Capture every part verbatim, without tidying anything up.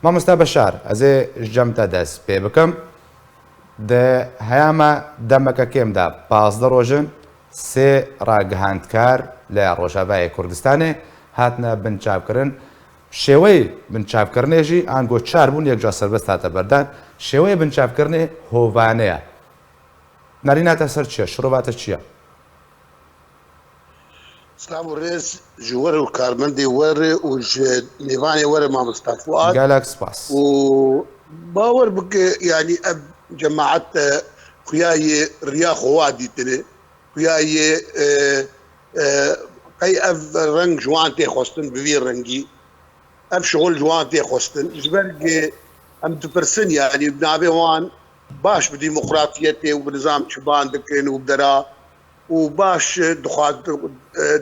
Mamoste Beşar, ez ê ji cem te dest pê bikim. Di heyama demeke kêm de pazdeh roj in, sê ragihandkar li Rojavayê Kurdistanê hatine binçavkirin. Şêweyê binçavkirinê jî ango çar bûn, yek ca serbest hate berdan. Şêweyê binçavkirinê hovane ye. Nerîna te ser çi ye? Şirova te çi ye? Silav û rêz ji we re û karmendê we re û ji mêvanê we re, mamosta Fuad. Gelek spas. Û bawer bike, yanî ev cemaet, e, xuya yê riya xwe wa dîtine. Xuya yê, e, e, qey ev reng ji wan tê xwestin bi vî rengî. Ev şixul ji wan tê xwestin. Ji ber ku em dipirsin, yanî bi navê wan baş bi demokratiyetê û bi nizam çiban dikin û bi dera û baş dixwaz di,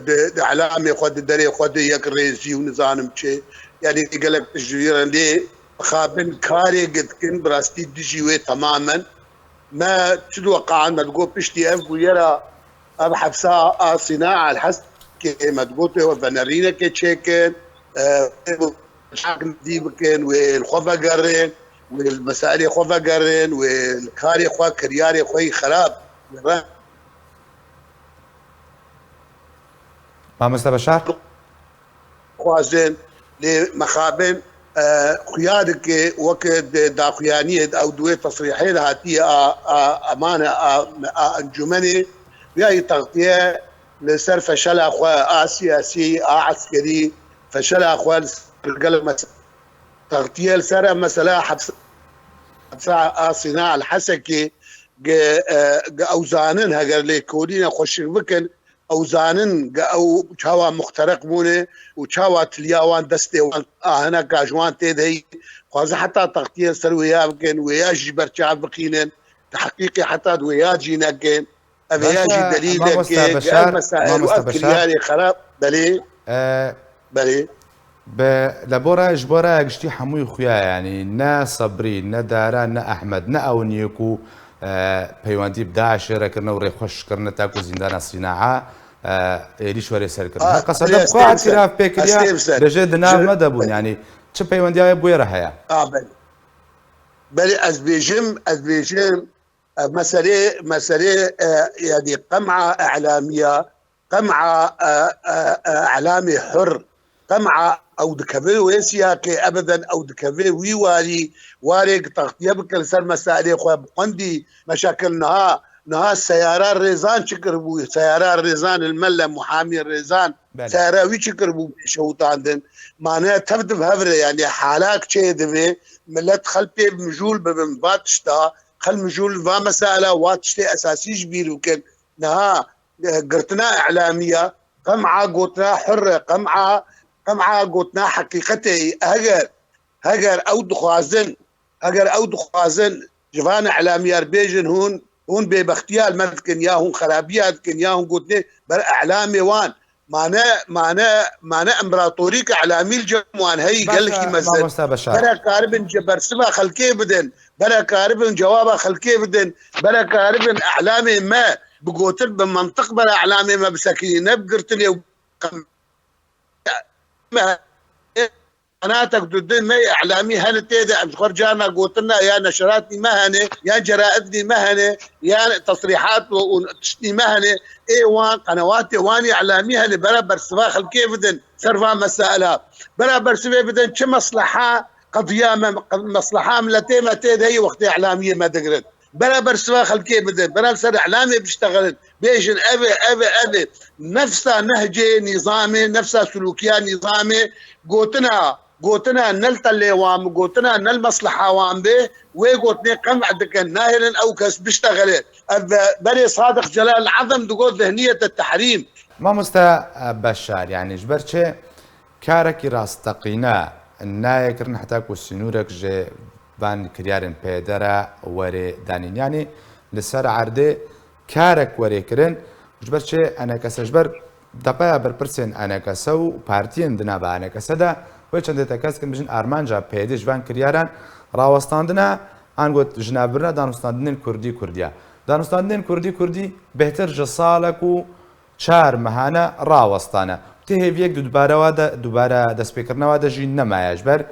di, di elamê xwe, di derê xwe de yek rêzî û nizanim çi. Yanî gelek tişt ji vî re lê mixabin karê dikin, bi rastî dijî wê temamen. Me çi diweqan, me digot piştî ev bûyera, ev hepsa a Sîna El Hesekê, me digot wê venerînekê çêkin, e, wê çak dî bikin, wê li xwe vegerin, wê li meselê xwe vegerin, wê li karê xwe, kiryarê xwe yî xerab, wê re- Mamoste Beşar? Xwazin, lê mixabin, e, xuya dike, weke di daxuyaniyê de ew di wê tesrîhê de hatiye a, a, emane a, a encûmenê, xuya yî textiye li ser feşela xwe a siyasî, a eskerî, feşela xwe li ser gel mes-, textiye li ser mesela hepsa, hepsa a Sîna El Hesekê, ge, e, ge ew zanin heger lêkolîna xwe şik bikin, ew zanin ge ew çawa muxtereq bûne û çawa tiliya wan destê wan a hineka ji wan tê de heyî, xwaze heta textiyên ser wêya bikin, wêya jî berçav bixînin, tehqîqê heta di wêya jî nekin. Ev ya jî delîlek e, mamoste Beşar, ev mesail û mamoste ev Beşar, kiryarê xerab, belê, e, belê. Bi, li bo re, ji bo raya giştî hemûyî xuya, yanî ne Sebrî, ne Dara, ne Ehmed, ne ew in yê ku, e, peywendî bi DAIŞê re kirine û rêxweş kirine ta ku zîndana Sînaa, e, êrîş were serkirin. Ha, her qesede bi xwe îtîraf pê kiriya, bêje di nav me de bûn, yanî çi peywendiya wê bûyera heye? A, belê. Belê ez bêjim, ez bêjim, e, meselê, meselê, e, yanî qem'a e'lamiya, qem'a, e, e, e, e'lamê hur, qem'a ew dikeve wê siyaqê, ebeden ew dikeve wî warî, warê ki textiye bike li ser meselê xwe bi xwendî, meşekil niha, niha seyara Rêzan çi kiribû, seyara Rêzan il melle muhamî Rêzan, belê, seyara wî çi kiribû bê şewitandin, mane tev di hev re, yanî halak çê divê, millet xel pê mijûl bibin va tişta, xel mijûl va mesela wa tiştê esasî ji bîr bikin. Niha, e, girtina îlamiya, qem'a gotina hurre, qem'a, qem'a gotina heqîqetê, heger, heger ew dixwazin, heger ew dixwazin ji van îlamiyar bêjin hûn, hûn bêbextiya li me dikin, ya hûn xerabiya dikin, ya hûn gotinê ber îlamê wan. Mane, mane, mane împaratorîk îlamî li cem wan heyî gelekî mezin. Mamosta Beşar. Bere karibin ji bersiva xelkê bidin. Bere karibin cewaba xelkê bidin. Bere karibin îlamê me bi gotin, bi mantiq bere îlamê me bisekinî, ne bi girtinê û qenatek didin me îlamî hene tê de, em ji xwe carna gotinna ya neşeratî me hene, ya ceraetî me hene, ya tesrîhat û, û tiştî me hene, ê wan, qenewatê wan îlamî hene, bere bersiva xelkê bidin ser van mesela. Bere bersivê bidin çi mesleha qediya me, mesleha miletê me tê de yê wextê îlamiyê me digirin. Bere bersiva xelkê bidin, bere li ser îlamê biştexilin, bêjin ev e, ev e, ev e. Nefsa nehcê nîzamê, nefsa sulûkiya nîzamê, gotina, gotina ne li telê wan bi, gotina ne li mesleha wan bi, wê gotinê qem'a dikin, nahêlin ew kes biştexile. Ev berê Sadiq Celal Azem digot zihniyete tehrîm. Mamoste, e, Beşar, yanî ji ber çi karekî rasteqîne nayê kirin heta ku sînorek ji van kiryarên P Y D re were danîn. Yanî li ser erdê karek were kirin, ji ber çi enekese, ji ber depeya berpirsên enekese û partiyên di nava enekese de wê çendê tekez kirin, bijin armanca P Y D ji van kiryaran rawestandine, an got jinavbirina danûstandinên kurdî kurdiya. Danûstandinên kurdî kurdî bêhtir ji salek û çar mehane rawestane. Ti hêviyek di dubare wa de, dubare destpêkirina wa de jî nemaye. Ji ber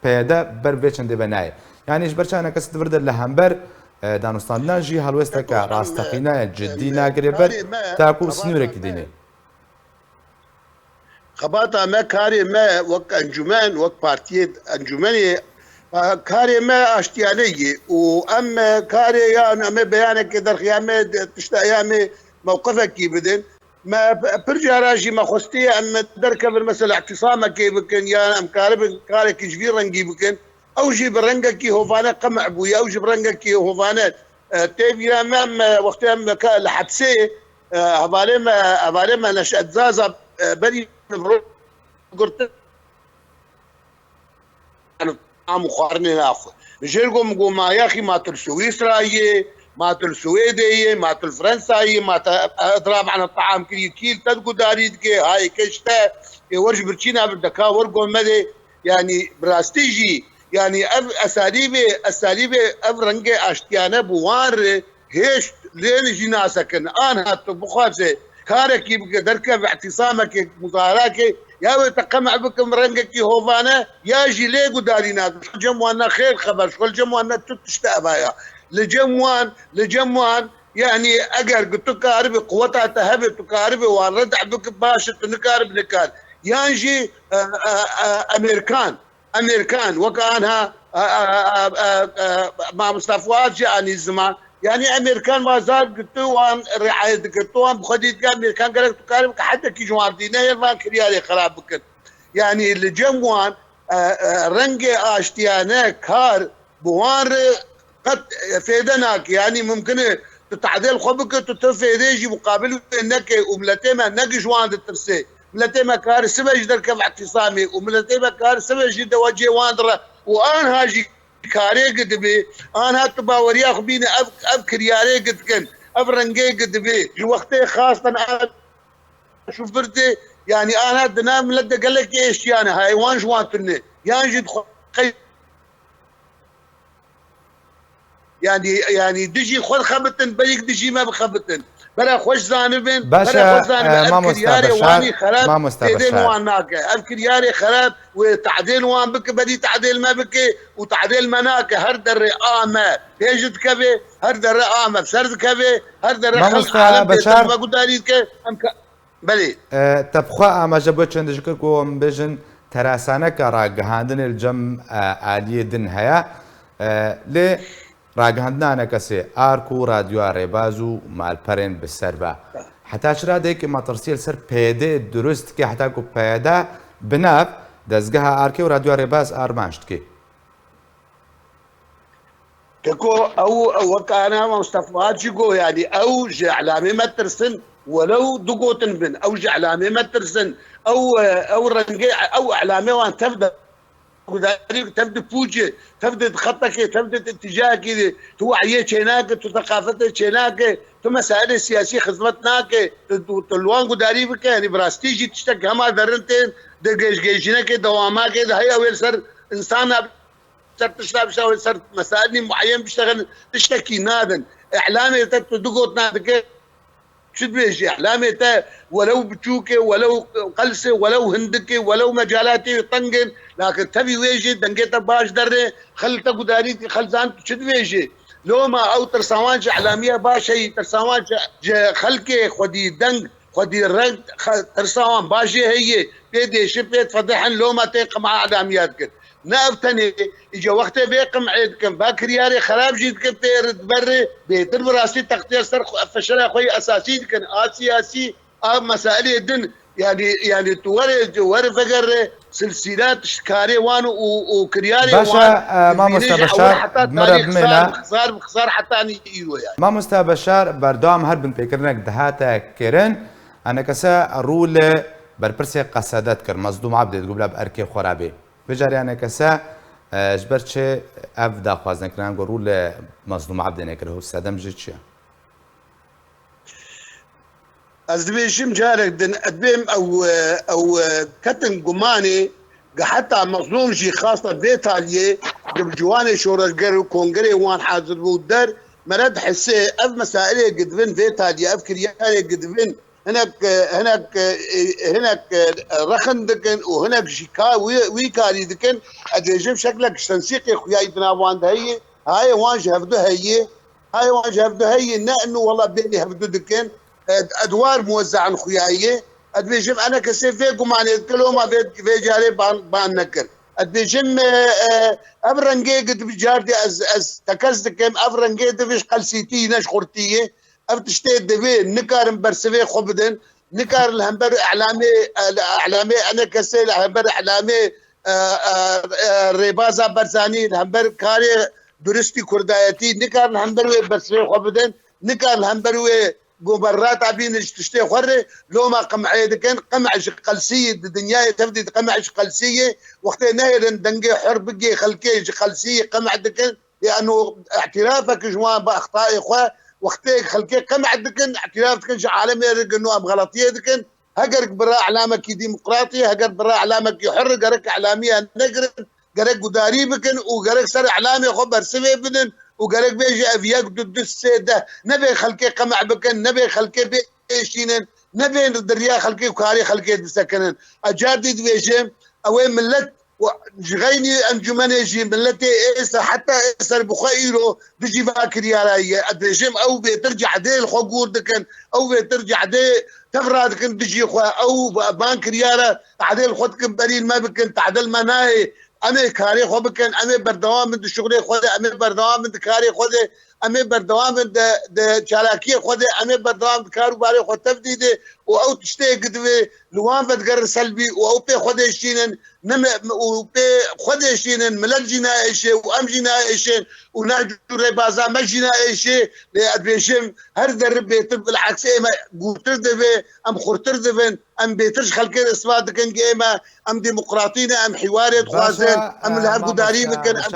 P Y D ber vê çendê ve nayê. Yanî ji ber çi enekesî di vir de li hember, e, danûstandina jî helwesteke rasteqîne ye, cidî nagire ber, taku sînorekî dînê. Xebata me, karê me wek encûmen, wek partiyê encûmenê, e, karê me aştiyane ye û em, e, karê yan em ê beyanekê derxî, em ê tişta, em ê mewqifekî bidin. Me p-, pir cara jî me xwestiye em derkevin, mesela îtîsamekê bikin, yan em karibin karekî ji vî rengî bikin. Ew jî bi rengekî hovane qemeh bûye, ew jî bi rengekî hovane, e, tê bîra me, em, e, wextê em ka-, li hepsê, e, hevalê me, hevalê me Neşet Zaza, e, berî min girtin. Tam û xwarinê naxwe. Ji ber ku min got, ma yaxî ma tu li Swîsra yê, ma tu li Swêdê yê, ma tu li Fransa yê, ma te, e, edrab an team kirî, kî li te gudarî dike, hayê keş te, ê wer ji birçîna bi deka wer gomedê. Yanî bi rastî jî, yanî ev esalîbê, esalîbê ev rengê aştiyane bi wan re hêşt lê jî nasekin. Anha tu bixwaze karekî bike, derkeve îtîsamekê, muzaharakê, ya wê te qemeh bikin rengekî hovane, ya jî lê gudarî nake. Ji xwe cem wan ne xêr xeber, ji xwe li cem wan ne tu tişt eva ya. Li cem wan, li cem wan, yanî eger ku tu karibî, quweta te hebe, tu karibî wan redeh bike, baş e, tu nikaribî, nikar. Yan jî, e, e, e, Amerîkan. Amerîkan, wek anha, a, a, mamosta Fuad jî anî ziman. Yanî Amerîkan va zar tu wan riayet dike, tu wan bi xwedî dike, Amerîkan gerek tu karibike hedekî ji wan dî nehêl van kiryarê xerab bikin. Yanî li cem wan, e, e, rengê aştiyane kar bi wan re qet, e, fêde nake. Yanî mimkin e tu tadêl xwe bike, tu, tu fêdê jî muqabil wê neke û miletê me ne ji wan ditirse. Miletê me kar sibe jî derkeve îtîsamê û miletê me kar sibe jî dewe cê wan dire û anha jî karê gi dibe, anha tu baweriya xwe bîne ev, ev kiryarê gi dikin, ev rengê gi dibe. Ji wextê xastan ev şûfirtê, yanî anha di nav milet de gelekî êşiyane, heywan ji wan tune. Yan jî dixwe Yanî, yanî dijî xwe dixebitin, berîk dijî me bixebitin. Bere xweş zanibin, Baş bere e, xweş zanibin, e, ev mamosta kiryarê Beşar, wanî xerab mamosta têdên Beşar. Wan nake. Ev kiryarê xerab wê tadêl wan bike, berî tadêl me bike û tadêl me nake. Her derê a me pêş dikeve, her derê a me ser dikeve, her derê xelk Mamosta alem Beşar. Têtir vegudarî dike. Em ka-, Belê. E, te bi xwe amaje bo çend dij kir ku em bêjin terasaneke ragihandinê li cem, e, aliyê din heye. E, lê ragihandina enekesê ark û radyoya rêbaz û malperên bi ser ve. Heta çi radeyekê metirsiyê li ser P Y D'ê dirust dike, heta ku P Y D bi nav dezgeha arkê û radyoya rêbaz armanc dike. Keko, ew, ew wek ana Mustafa jî got, yanî ew ji îlamê me tirsin, welew du gotin bin, ew ji îlamê me tirsin, ew, e, ew rengê, ew îlamê wan tev de gudarî, tev di pûçê, tev di xetekê, tev di îtîcakê de, tu wehyê çênake, tu seqafetê çênake, tu mesailê siyasî xizmet nake, tu, tu, tu li wan gudarî bike, yanî bi rastî jî tiştek hema derin tên, di gêjgêjînekê, dewamakê de heye wê li ser însana ser tişta bişa wê ser mesailî mueyen biştexin tiştekî nadin. Îlamê te tu du gotina dike, çi dibêjî? Îlamê te welew biçûk e, welew qels e, welew hindik e, welew mecalatê wî teng in, lakin tevî wê jî dengê te baş derê, xel te gudarî dike, xel zan tu çi dibêjî. Loma ew tirsa wan ji îlamiya baş heyî, tirsa wan ji, ji xelkê xwedî deng, xwedî reng, xe-, tirsa wan baş jê heye, pê dêşin, pê difedihin, loma tê qima îlamiya dikin. Ne ev tenê, îca wextê vê qim'ê dikin, va kiryarê xerab jî dikin, tê ri-, ber rê bêtir bi rastî textiya ser xwe, feşela xwe yê esasî dikin, a siyasî, a mesailê din, yanî, yanî tu were, were vegerre silsîla tiştkarê wan û, û kiryarê Baş e, wan, e, mamoste dibîne ji Beşar, ewil heta bi me re tarîx bimêne. Xizar, xizar, xizar heta nî îro yani. Mamoste Beşar, berdewam her binpêkirinek dihate kirin, enekese rû li berpirsê Qesede dikir, Mezlûm Ebdê, digot bila bi erkê xwe re bê. Vê carê enekese, e, ji ber çi ev daxwaz nekirine, ku rû li Mezlûm Ebdê nekir, ho sedem jî çi ye? Ez dibêjim carek din, ez dibêm ew, e, ew, e, ketin gumanê, ge heta Mezlûm jî xasta vê taliyê, di ciwanê şoreşger û kongerê wan hazir bû der, me re dihese ev mesailê gidibin vê taliyê, ev kiryarê gidibin, Hinek, e, hinek, e, e, hinek, e, rexin dikin û hinek jî ka-, wî, wî karî dikin. Ez dibêjim şeklek ji tensîqê xuyayî di nav wan de heye. Hayê wan ji hevdu heye. Hayê wan ji hevdu heye. Ne inu wela bênî hevdu dikin. E, edwar muwezzean xuyayî. Ez dibêjim enekesê vê gumanê dikin, loma vê, vê carê ban, ban nekir. Ez dibêjim, e, e, ev rengê gi di car de ez, ez tekez dikim, ev rengê divê ji qelsîtî ne ji xurtî ye. Ev tiştê divê nikarin bersivê xwe bidin, nikarin li hember elamê, elamê enekesê, li hember elamê, e, e, e, rêbaza Barzanî, li hember karê duristî kurdayetî, nikarin li hember wê bersivê xwe bidin, nikarin li hember wê goberrata bînin ji tiştê xwe rê, loma qim'ê dikin, qim' ji qelsî ye, di dinyayê tevdî di qim' ji qelsî ye, wextê nehêlin dengê hur bigê xelkê ji qelsî ye qim' dikin, Yano îtirafek ji wan bi extayê xwe, wextê xelkê qemeh dikin, îtiraf dikin ji alemê re gino em xeletiyê dikin. Heger bira elamekî demokratî, heger bira elamekî hur, gerek elamiya negirin, gerek gudarî bikin û gerek ser elamê xwe bersivê bidin û gerek bêje ev yek, du, du, sê, deh. Nebê xelkê qemeh bikin, nebê xelkê bêşînin, nebê di riya xelkê û karê xelkê disekinin. Ez car dî dibêjim, ew ê millet û ji xeynî encûmenê jî milletê êsa heta êser bi xwe îro dijî va kiryara ye. Ez dibêjim ew bêtir cehdê li xwe gûr dikin, ew bêtir cehdê tev radikin dijî xwe. Ew van kiryara tehdê li xwe dikin, berî li me bikin, tehdê li me nayê. Em ê karê xwe bikin, em ê berdewam bin di şixulê xwe de, em ê berdewam bin di karê xwe de, em ê berdewam bin di, di çalakiyê xwe de, em ê berdewam di kar û barê xwe tevdî de û ew tiştê ki divê li wan vedigerin selbî û ew pê xwe dêşînin, ne me, û pê xwe dêşînin, milet jî naêşê û em jî naêşin û ne cû rêbaza me jî naêşê. Lê ez dibêjim her zerrî bêtir, bil'eksê me gûrtir divê, em xurtir divin, em bêtir ji xelkê re îspat dikin ki ême em demokratî ne, em hiwarê dixwazin, em li hev gudarî bikin, em